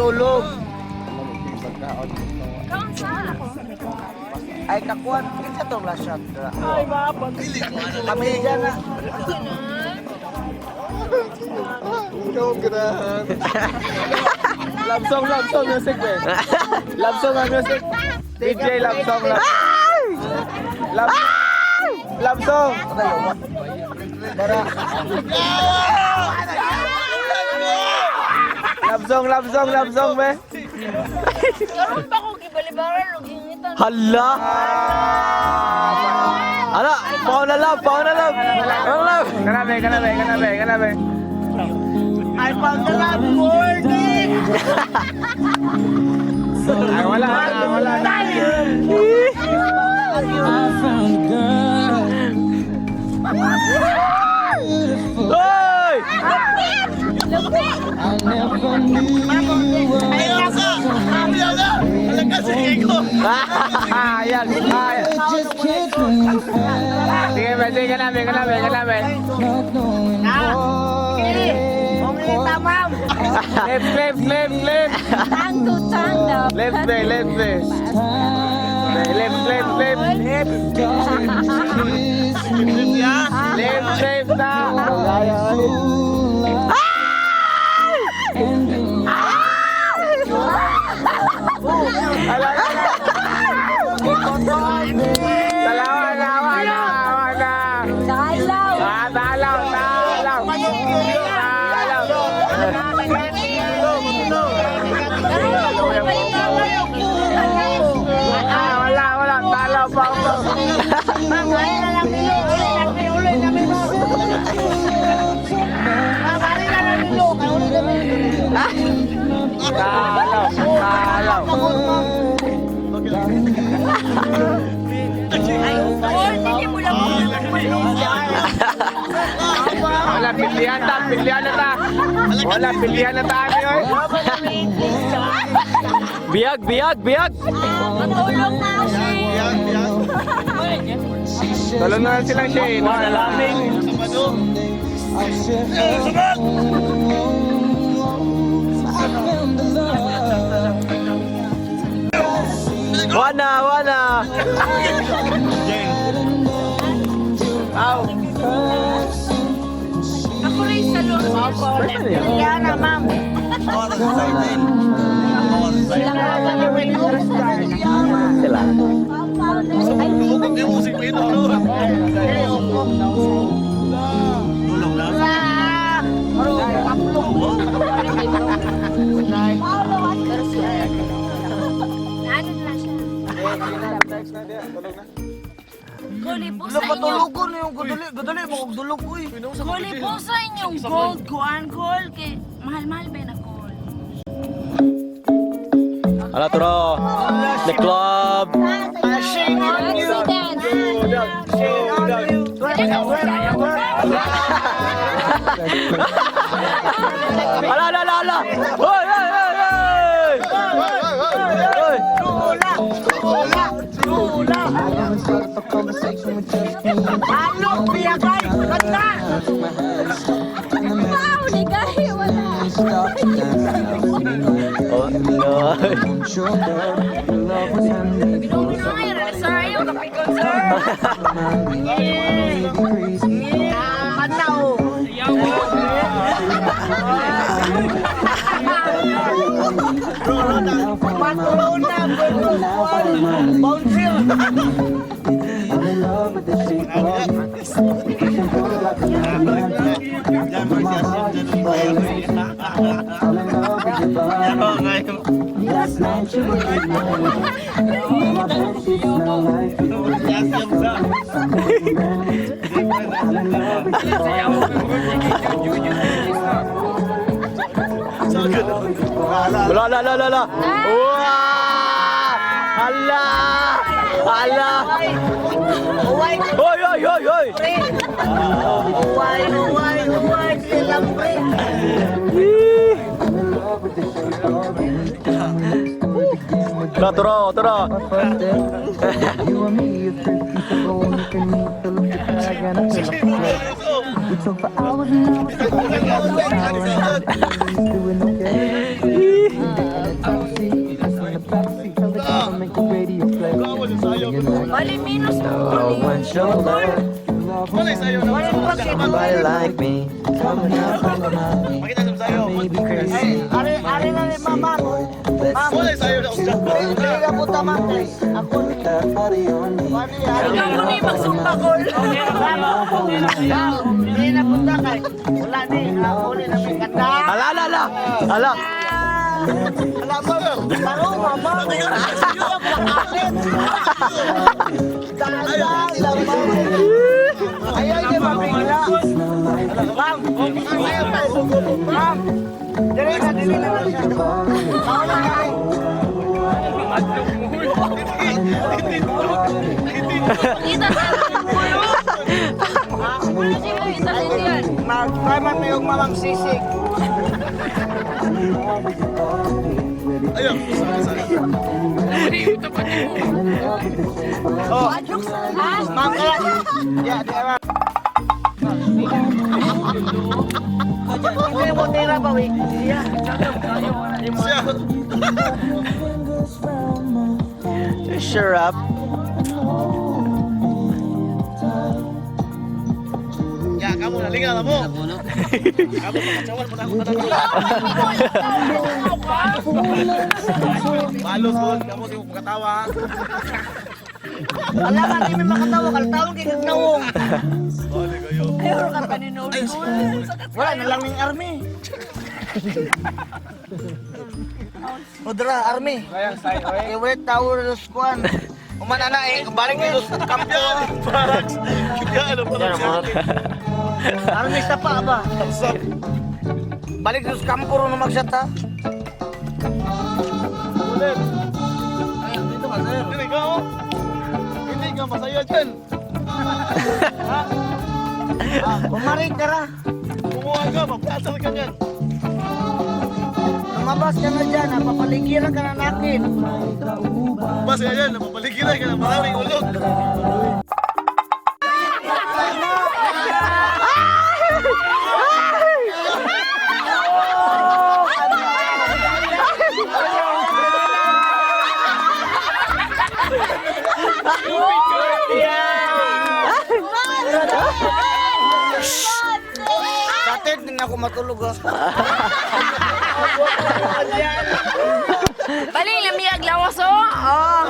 matulog. Kaon sa? Ay, kakuan. Kinsa tong last shot? Ay, kami dyan na. Ikaw ganahan. Love song music, be. Love song ang music. DJ, love song, love. Love, love song. Bara. Love song, love song, love song, be. Karon pa ko gibalibaran og hingitan. Hala! Ala, paon na love, paon na love. Paon na love. Kanabe, kanabe, kanabe, kanabe. I found the love morning! Ay, wala na, wala na. Hoy! Ah, ayan, ayan. Sige, be, sige, kanabe, kanabe, kanabe. Ungita, ma'am! Left, left, left, left. Tang to tang daw. Left, be, left, be. Be, left, left, left. Left, left na. Ala, ala. Dalawa, dalawa, dalawa, na. Dalaw. Ah, dalaw, dalaw. Dalaw. Ah, wala, wala. Dalaw pa ako. Ma'am, ay na lang nilo. Uli namin, ma'am. Ma'am, ay na lang nilo. Uli namin. Dalaw, dalaw. Ay, hindi mo lang. Wala, pilihan ta, pilihan na ta. Wala, pilihan na ta, ani, oy. Biyag, biyag, biyag. Matulog na siya. Tulog na lang silang Shane. Wala laming. Wana, wana. Aw. Ako rin sa loob. Kaya na, ma'am. Sila. Ano na siya? Guli po sa inyo. Patulugon na yung gadali. Gadali, makagdulog, uy. Guli po sa inyong gold kuan gold kay mahal-mahal ba na gold? Ala, turo. The club. Shame on you. Shame on you. Ala, ala, ala, ala. Hoy, hoy, hoy, hoy. Hoy. Ano, piyagay! Ganda! Wow, ligay wala. Oh, no. Binuhay ra sir, ayaw kapikon sir. Kanta, oh. Patulog na, Bouncer! Ala, ala, ala, ala, ala. Wah! Ala! Ala! Uway, Hoy, hoy, hoy, hoy! uway, uway, uway, silang pre. Tara, tara, tara. Show love. Somebody like me, coming up from the mountain. I may be crazy, Ari, ari na ni mama. boy. Let's Dili ka punta, ma'am. Kay ako ni put that body on me. Wani, ari. Ikaw mo na yung magsumpa call. Dili na punta kay wala ni ako ni na may kanda. Ala, ala, ala! Ala! Wala ba? Taro, mama. Dada, lamang. Ayaw niya mabigla. Ma'am, ayaw tayo. Ma'am, dili na, dili na lang siya. Mauna na. Kita sa Ano siya mo isa sa yan? Mag-try man may yung mamang sisig. Oh, ma'am, kaya. Yeah, di ba? Hindi mo tira ba, wait? Yeah. Sure up. Ya, kamu nalinga na mo. Kamu pakacawan mo na ako tanan. Balos ko, kamu di mo pagkatawa. Wala man, di may makatawa. Kaltawag kay kagtawong. Ayaw ka paninulol. Wala na lang ning army. Udra, army. Kay wala tawo na squan. Umana na eh, balik ni sa kampo. Barracks. Ya, ano pa Army sa pa ba? Balik sa kampo ro magsat ha. Ulit. Dito ka, sir. Dito ka, oh. Hindi ka masaya dyan. Pumarik ka ra. Kumuha ka, maplatal ka dyan. Lumabas ka na dyan, ha? Papaligiran ka na nakin. Masaya dyan, napapaligiran ka ng maraming ulog. Sa tent, hindi na ako matulog ha. Bali, lamiyag lawas oh. Oh.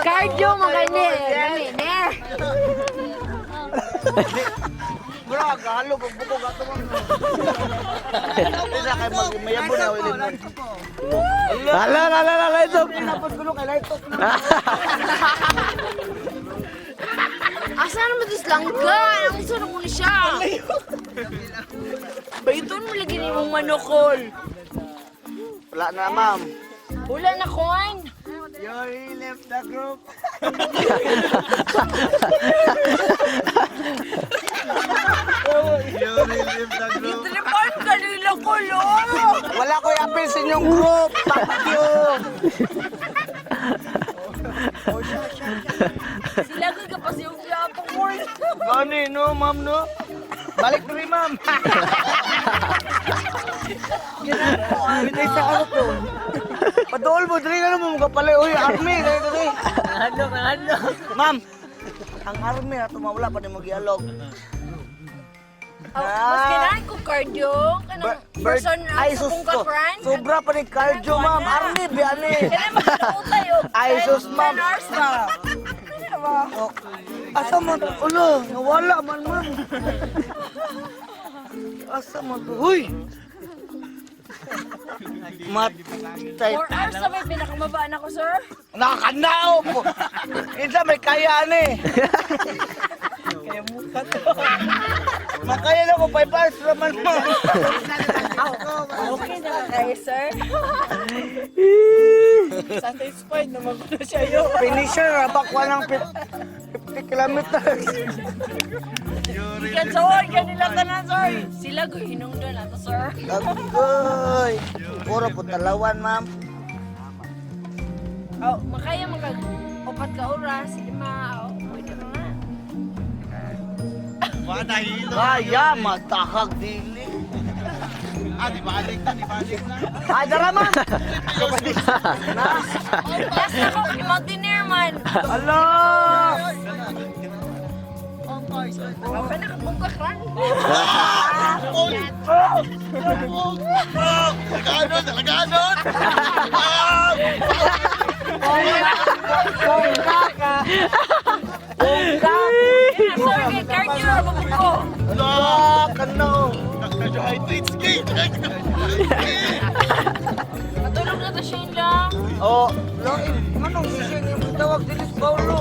Cardio mo kani. Dali, ne. Bro, galo, pagbuko gato man. Isa kay mag mayabo na wala mo. Ala, ala, ala, ala, ito! Tapos gulo kay light off na. Asa naman ito langga? Ang sunod ko ni siya. Bayton mo lagi ni mong manokol. Wala na, ma'am. Wala na coin. You left the group. Gitripan ka nila ko, lo. Wala ko i-appeal sa inyong group. Thank you. Sila ko kapasiyog na po ko. Gani, no, ma'am, no? Balik rin, ma'am. Ginagawa sa ako to. Paduol mo, dali na mo mga pala. Uy, army, dali, dali. Ano, Ma'am, ang army na tumawala pa ni mag-ialog. Oh, mas kailangan ko cardio. Kanang person na Ay, sa sus kong ko. ka-friend. Sobra pa ni cardio, ma'am. Army, biyani. Kailangan magkautay oh. Ay, sus, ma'am. 10 hours na. Oh, Asa man, ulo, nawala man, ma'am. Asa man to? Huy! Matay. 4 hours na may pinakamabaan ako, sir. Nakakanao po. Isa may kaya ani. Kaya mukha to. Makaya na ko 5 hours naman mo. Okay na ba kayo, sir? Satisfied naman ko na siya yun. Finisher, rabak walang 50 kilometers. Ikan, sir. Kanila ka na, sir. Sila ko hinungdan na to, sir. Agoy. Puro po talawan, ma'am. Oh, makaya magkag upat ka oras, lima, oh, pwede na nga. Kaya, matahag dili. Ah, di balik na, di balik na. Ay, dara, ma'am. Last na ko, kay mountaineer man. Ala! Okay na kabungkak ran. Talagaan talagaan! Sir, kay cardio ra mo ko. Ah, kano. Carbohydrates, cake! Matulog na to Shane lang. Oh, lain. Anong sisig yung tawag dilis Paulo?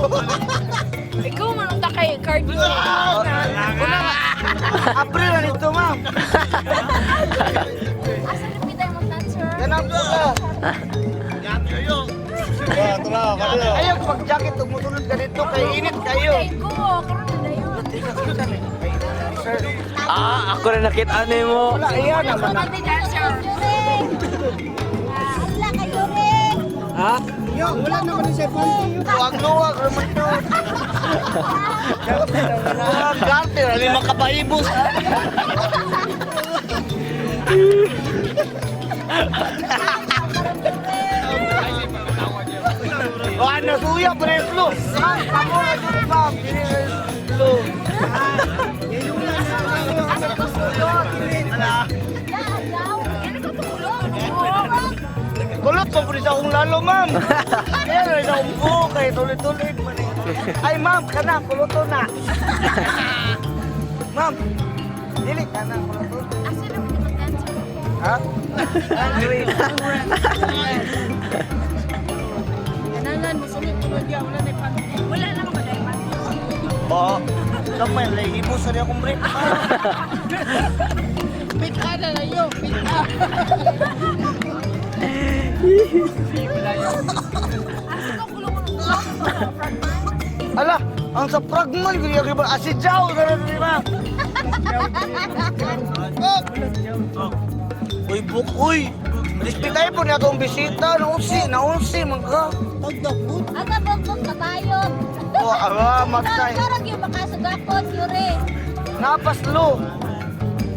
Ikaw man unta kay cardio. Una nga. April na nito, ma'am. Asa na pitay mo sir? Ganap ko ka. Ayaw pag jacket ug mosulod ka dito kay init kayo. Kay ko, karon na dayon. Sir, Ah, ako na nakita nimo. wala iya naman na. Dancer. Ala kayo rin! Ha? Yo, wala naman siya Luwag-luwag naman to. Garte, rali makapaibos. Wah, nasuya, preslo. Ma'am, kamo na dyan, ma'am. Preslo. Asa ko sulod? Yaw! Ano ka tulog? Kulot ko po sa akong lalo, ma'am. Kaya rin akong buo kay tuloy-tuloy man eh. Ay, ma'am, kana, kuluto na. Ma'am, dili kana, kuluto. Asa na pitay mo dancer? Ha? Andre. Kanalan mo sulod tulod ya wala na panty. Wala na ko dai panty. Oo. Kamay, lagi sa akong break. Asa ko kulong mo Ala, ang sa pragman, gini ako ba? Asi Jow, na rin, ma'am. Uy, buk, uy. Respetay po niya itong bisita. Naunsi, naunsi, man ka. Aga bongbong kabayot! Oh, ara, matay. Karag yung makasugakot, Yuri! Napaslo.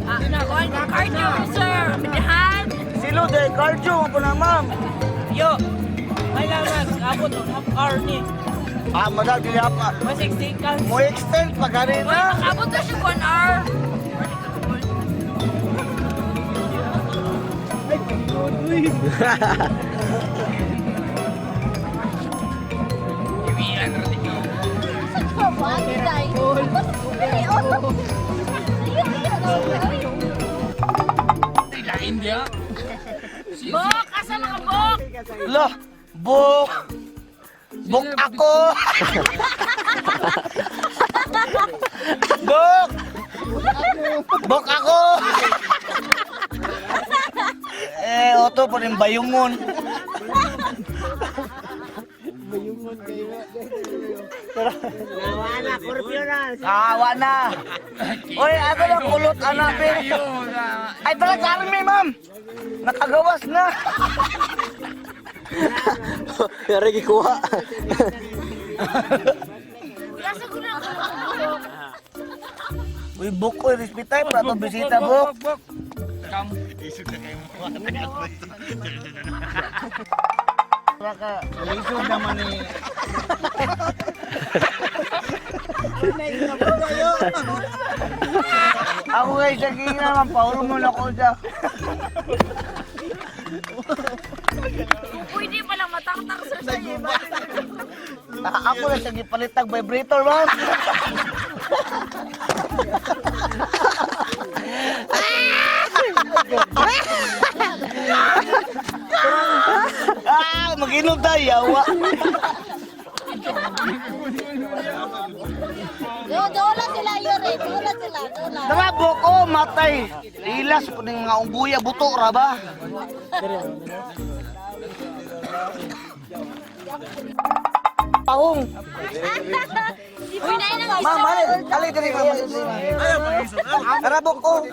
Ah, kuan ko cardio sir. Amidahan. Silo, dahil cardio, po na, ma'am. Yo, kailangan abot og half hour ni. Ah, madal, dili apa. Masiksikan. Mo extend pa gani Uy, na. makaabot na siya 1 hour. Sa kawan, day! Ay, oh! Ayaw, ayaw, ayaw! Bok, asa na ka bok? Lah, buk. Buk ako. Buk. Buk ako. Eh, oto pa rin bayungon. Kawa na. Oy, ako lang kulot anak eh. Ay, talaga army, ma'am. Nakagawas na. Yari gikuha. Asa ko na kulong mo? Uy, buk ko, respetay pa ito bisita, buk. Baka, lisod naman ni. Ako kay sa naman, paulo mo na ko siya. Kung pwede pa lang mataktak sir sa iyo. Ah, ako na siya gipalitag vibrator, ma'am. Ah, mag-inom tayo, yawa. Yo, dola sila, Yuri! Dola sila, dola! Tara, boko, matay. Ilas po ng mga ungguya, buto ra ba? Pahong. Uy, na nang Ma'am, alay, alay dali, ma'am. Tara, boko.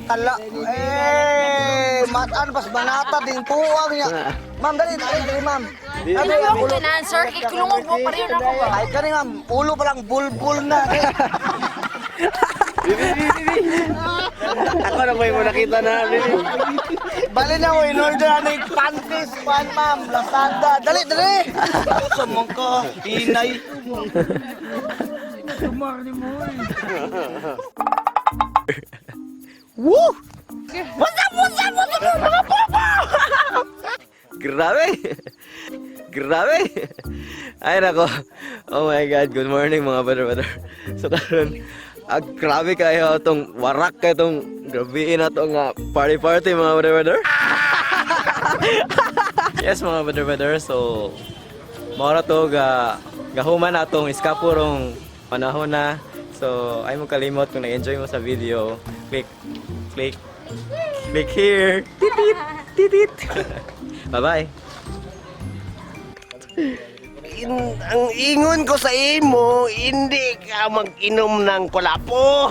Tala. Eh, mataan pas banata din puwang niya. Ma'am, dali, dali, dali, ma'am. Dali, Ano ko tanan sir, kay kulungog mo pa rin ako ba? Ay, kani, ma'am. Ulo pa lang, bulbul na. Ako na ba mo nakita na? Bali na ko, in-order na yung panties, pan, ma'am, Lazada. Dali, dali! Sa mong ko, inay. Woo! What's up, what's up, what's up, mga popo? Grabe! Grabe! Ay nako. Oh my God, good morning, mga brother brother. So karon, ah, grabe kayo tong warak kayo tong grabe na tong party party, mga brother brother. Yes, mga brother brother, so mao ra to ga gahuman na atong iskapurong panahon na. So ay mo kalimot, kung nag-enjoy mo sa video, click click click here. Titit titit. Bye bye. Ang ingon ko sa imo, hindi ka mag-inom ng kulapo.